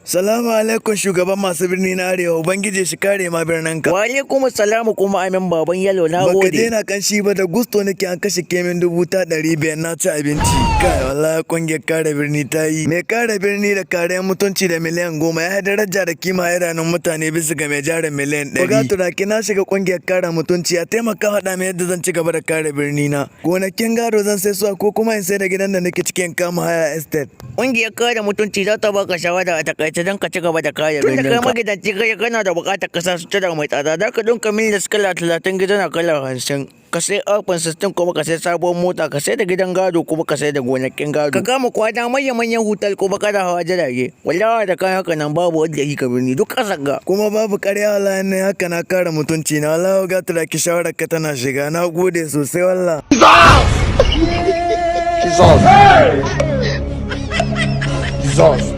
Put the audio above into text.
Salamu alaikum, shugaban masu birni na Arewa, Ubangiji shi kare ma birnin ka. Wa alaikum salamu kuma amin, baban yalo, na Baka gode. daina kanshi ba, da gusto nake an kashe kemin 500,000 na ci abinci. Kai, wallahi kungiyar kare birni ta yi. Mai kare birni da kariyar mutunci da miliyan 10 ya yi daraja da kima a idanun mutane bisa ga mai jarin miliyan 100. Buga turaki, na shiga kungiyar kare mutunci, a taimaka haɗa mai yadda zan ci gaba da kare birni na. Gonakin gado zan sai su ko kuma in sai da gidan da nake cikin kama haya estate. Ƙungiyar kare mutunci za ta baka shawara a takaice don ka ci gaba da kare birnin ka. Tun da kai magidanci kai, kana da buƙatar ka sa sutura mai tsada, za ka ɗinka milis kala 30, gidana kala 50. Ka sai iPhone 16, kuma ka sai sabuwar mota, ka sai da gidan gado, kuma ka sai da gonakin gado. Ka kama kwana manya-manyan hotel, kuma kana hawa jirage. Wallahi da kai haka nan, babu wanda ya ka birni duk ƙasar ga. Kuma babu ƙarya, wallahi ne haka na kare mutunci na. Wallahi ga turaki, shawarar ka tana shiga, na gode sosai wallah. Jesus. Jesus.